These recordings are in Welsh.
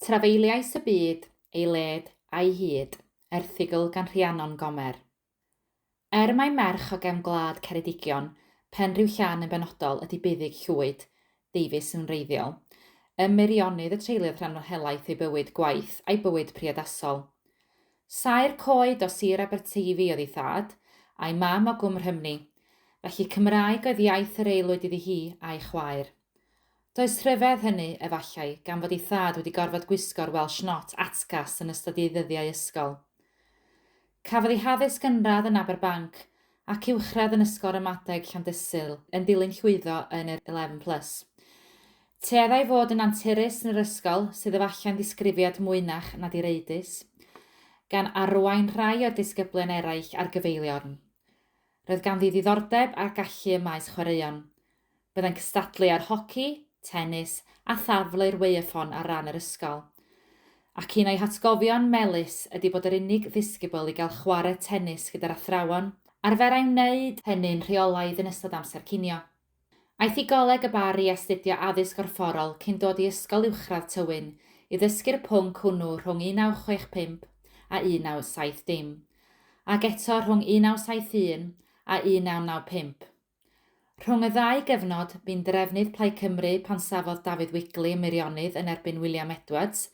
Trafeiliais y byd, ei led a'i hyd, erthygl gan Rhiannon Gomer. Er mai merch o gefn gwlad Ceredigion, Penrhiw-llan yn benodol, ydy Buddug Llwyd, Davies yn wreiddiol, ym Meirionnydd y treuliodd rhan helaeth ei bywyd gwaith a'i bywyd priodasol. Saer coed o Sir Aberteifi oedd ei thad, a'i mam o Gwm Rhymni, felly Cymraeg oedd iaith yr aelwyd iddi hi a'i chwaer. Does rhyfedd hynny, efallai, gan fod ei thad wedi gorfod gwisgo'r Welsh Not atgas yn ystod ei ddyddiau ysgol. Cafodd ei haddysg gynradd yn Aberbanc ac uwchradd yn Ysgol Ramadeg Llandysul yn dilyn llwyddo yn yr Eleven Plus. Tueddai fod yn anturus yn yr ysgol, sydd efallai'n ddisgrifiad mwynach na direidus, gan arwain rhai o'r disgyblion eraill ar gyfeiliorn. Roedd ganddi ddiddordeb a gallu ym maes chwaraeon. Byddai'n cystadlu ar hoci, tenis a thaflu'r waywffon ar ran yr ysgol. Ac un o'i hatgofion melys ydy bod yr unig ddisgybl i gael chwarae tenis gyda'r athrawon, arferai wneud hynny'n rheolaidd yn ystod amser cinio. Aeth i Goleg y Barri i astudio addysg gorfforol cyn dod i Ysgol Uwchradd Tywyn i ddysgu'r pwnc hwnnw rhwng 1965 a 1970, ac eto rhwng 1971 a 1995. Rhwng y ddau gyfnod, bu'n drefnydd Plaid Cymru pan safodd Dafydd Wigley ym Meirionnydd yn erbyn William Edwards,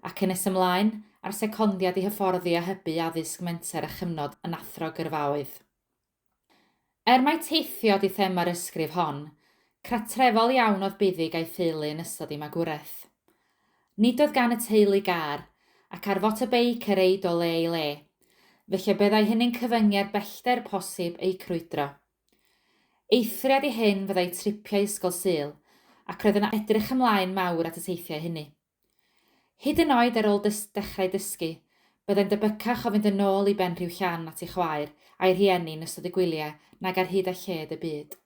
ac yn nes ymlaen, ar secondiad i hyfforddi a hybu addysg menter a chyfnod yn athro gyrfaoedd. Er mai teithio 'di thema'r ysgrif hon, cratrefol iawn oedd Buddug a'i theulu yn ystod ei magwraeth. Nid oedd gan y teulu gar, ac ar fotobeic yr eid o le i le, felly byddai hynny'n cyfyngu ar bellter posib eu crwydro. Eithriad i hyn fyddai tripiau Ysgol Sul, ac roedd yn edrych ymlaen mawr at y teithiau hynny. Hyd yn oed ar ôl dys dechrau dysgu, byddai'n debycach o fynd yn ôl i Benrhiw Llan at ei chwaer a'i rhieni yn ystod y gwyliau nag ar hyd a lled y byd.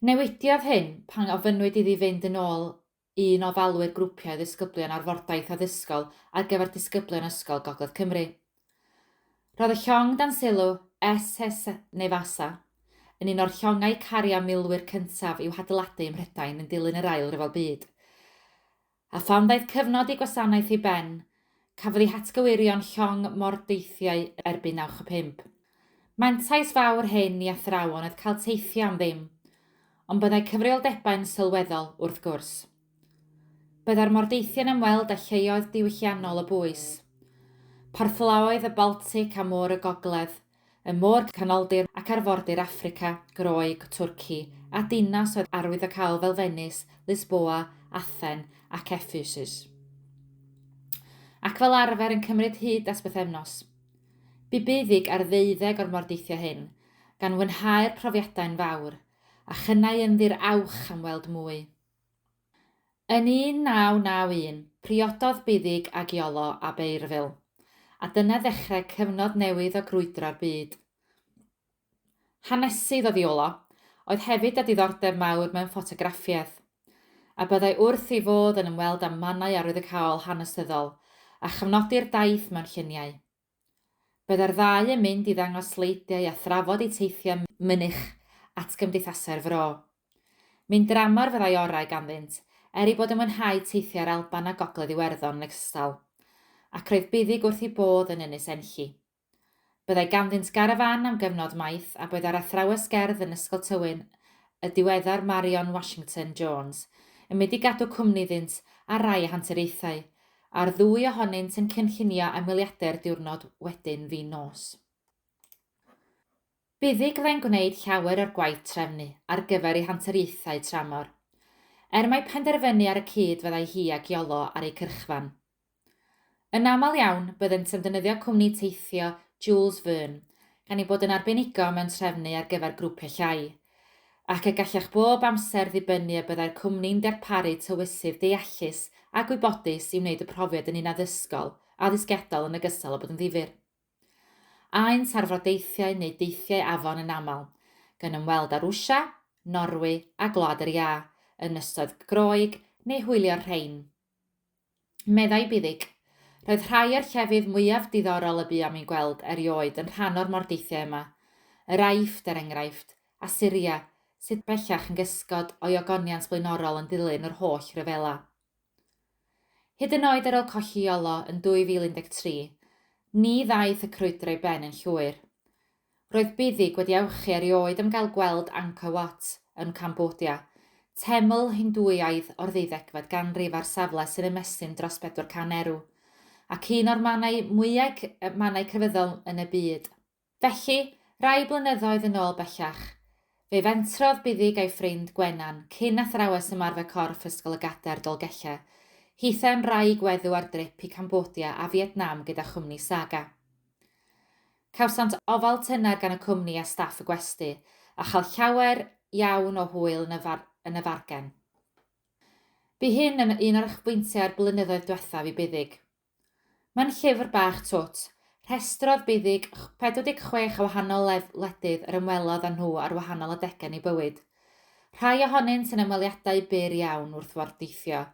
Newidiodd hyn pan ofynnwyd iddi fynd yn ôl un o ofalwyr grwpiau o ddisgyblion ar fordaith addysgol ar gyfer disgyblion Ysgol Gogledd Cymru. Roedd y llong dan sylw, SS Nevasa, yn un o'r llongau cario milwyr cyntaf i'w hadeiladu ym Mhrydain yn dilyn yr Ail Ryfel Byd. A phan ddaeth cyfnod ei gwasanaeth i ben, cafodd ei hatgyweirio'n llong mordeithiau erbyn 1965. Mantais fawr hyn i athrawon oedd cael teithio am ddim, ond byddai cyfrifoldebau'n sylweddol, wrth gwrs. Byddai'r mordeithiau'n ymweld â lleoedd diwylliannol o bwys, porthlaoedd y Baltic a Môr y Gogledd, y Môr Canoldir ac arfordir Affrica, Groeg, Twrci, a dinasoedd arwyddocaol fel Fenis, Lisboa, Athen ac Ephesus. Ac fel arfer yn cymryd hyd at bythefnos. Bu Buddug ar ddeuddeg o'r mordeithiau hyn, gan fwynhau'r profiadau'n fawr, a chynnau ynddi'r awch am weld mwy. Yn 1991, priododd Buddug ag Iolo ab Eurfyl, a dyna ddechrau cyfnod newydd o grwydro'r byd. Hanesydd oedd Iolo, oedd hefyd â diddordeb mawr mewn ffotograffiaeth, a byddai wrth ei fodd yn ymweld â mannau arwyddocaol hanesyddol a chofnodi'r daith mewn lluniau. Byddai'r ddau yn mynd i ddangos sleidiau a thrafod eu teithiau mynych at gymdeithasau'r fro. Mynd dramor fyddai orau ganddynt, er eu bod yn mwynhau teithiau'r Alban a Gogledd Iwerddon yn ogystal. Ac roedd Buddug wrth ei bodd yn Ynys Enlli. Byddai ganddynt garafán am gyfnod maith a byddai'r athrawes gerdd yn Ysgol Tywyn, y diweddar Marion Washington Jones, yn mynd i gadw cwmni iddynt ar rai eu hanturiaethau, a'r ddwy ohonynt yn cynllunio ymweliadau'r diwrnod wedyn fin nos. Buddug fyddai'n gwneud llawer o'r gwaith trefnu ar gyfer ei hanturiaethau tramor, er mai penderfynu ar y cyd fyddai hi ac Iolo ar eu cyrchfan. Yn aml iawn, byddent yn defnyddio cwmni teithio Jules Verne, gan eu bod yn arbenigo mewn trefnu ar gyfer grwpiau llai, ac y gallech bob amser ddibynnu y byddai'r cwmni'n darparu tywysydd deallus a gwybodus i wneud y profiad yn un addysgol, addysgiadol yn ogystal â bod yn ddifyr. Aent ar frodeithiau neu deithiau afon yn aml, gan ymweld â Rwsia, Norwy a Gwlad yr Iâ, Ynysoedd Groeg neu hwylio'r Rhein. Meddai Buddug, Roedd rhai o'r llefydd mwyaf diddorol y buom i'n gweld erioed yn rhan o'r mordeithiau yma, yr Aifft, er enghraifft, a Syria, sydd bellach yn gysgod o'i ogoniant blaenorol yn dilyn yr holl ryfela. Hyd yn oed ar ôl colli Iolo yn 2013, ni ddaeth y crwydro i ben yn llwyr. Roedd Buddug wedi awchu erioed am gael gweld Angkor Wat yn Cambodia, teml Hindŵaidd o'r ddeuddegfed ganrif ar safle sy'n ymestyn dros 400 erw, ac un o'r mannau mwyaf mannau crefyddol yn y byd. Felly, rai blynyddoedd yn ôl bellach, fe fentrodd Buddug a'i ffrind Gwenan, cyn athrawes ymarfer corff Ysgol y Gadair Dolgellau, hithau'n wraig weddw ar drip i Cambodia a Fietnam gyda chwmni Saga. Cawsant ofal tyner gan y cwmni a staff y gwesty, a chael llawer iawn o hwyl yn y, far yn y fargen. Bu hyn yn un o'r uchafbwyntiau'r blynyddoedd diwethaf i Buddug. Mae'n llyfr bach twt, rhestrodd Buddug 46 o wahanol wledydd yr ymwelodd â nhw ar wahanol adegau yn ei bywyd. Rhai ohonynt yn ymweliadau byr iawn wrth fordeithio,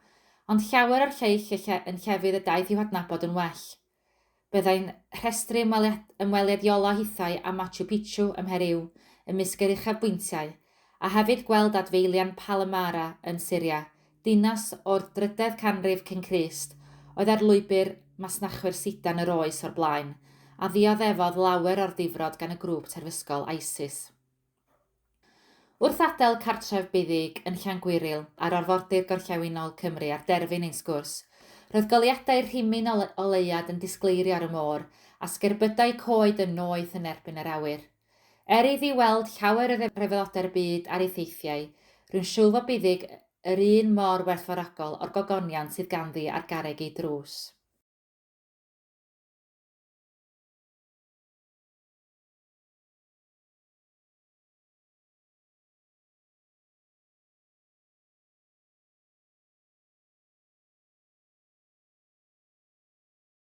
ond llawer o'r lleill yn llefydd y daeth i'w hadnabod yn well. Byddai'n rhestru ymweliad, ymweliad Iolo hithau a Machu Picchu ym Mheriw ymysg yr uchafbwyntiau, a hefyd gweld adfeilion Palmyra yn Syria, dinas o'r drydedd canrif cyn Crist, oedd ar lwybr masnachwyr sidan yr oes o'r blaen, a ddioddefodd lawer o'r difrod gan y grŵp terfysgol ISIS. Wrth adael cartref Buddug yn Llangwyril ar arfordir gorllewinol Cymru ar derfyn ein sgwrs, roedd goleuadau rhimyn o leuad yn disgleirio ar y môr a sgerbydau coed yn noeth yn erbyn yr awyr. Er iddi weld llawer o ryfeddodau'r byd ar ei theithiau, rwy'n siŵr fod Buddug yr un mor werthfawrogol o'r gogoniant sydd ganddi ar garreg ei drws.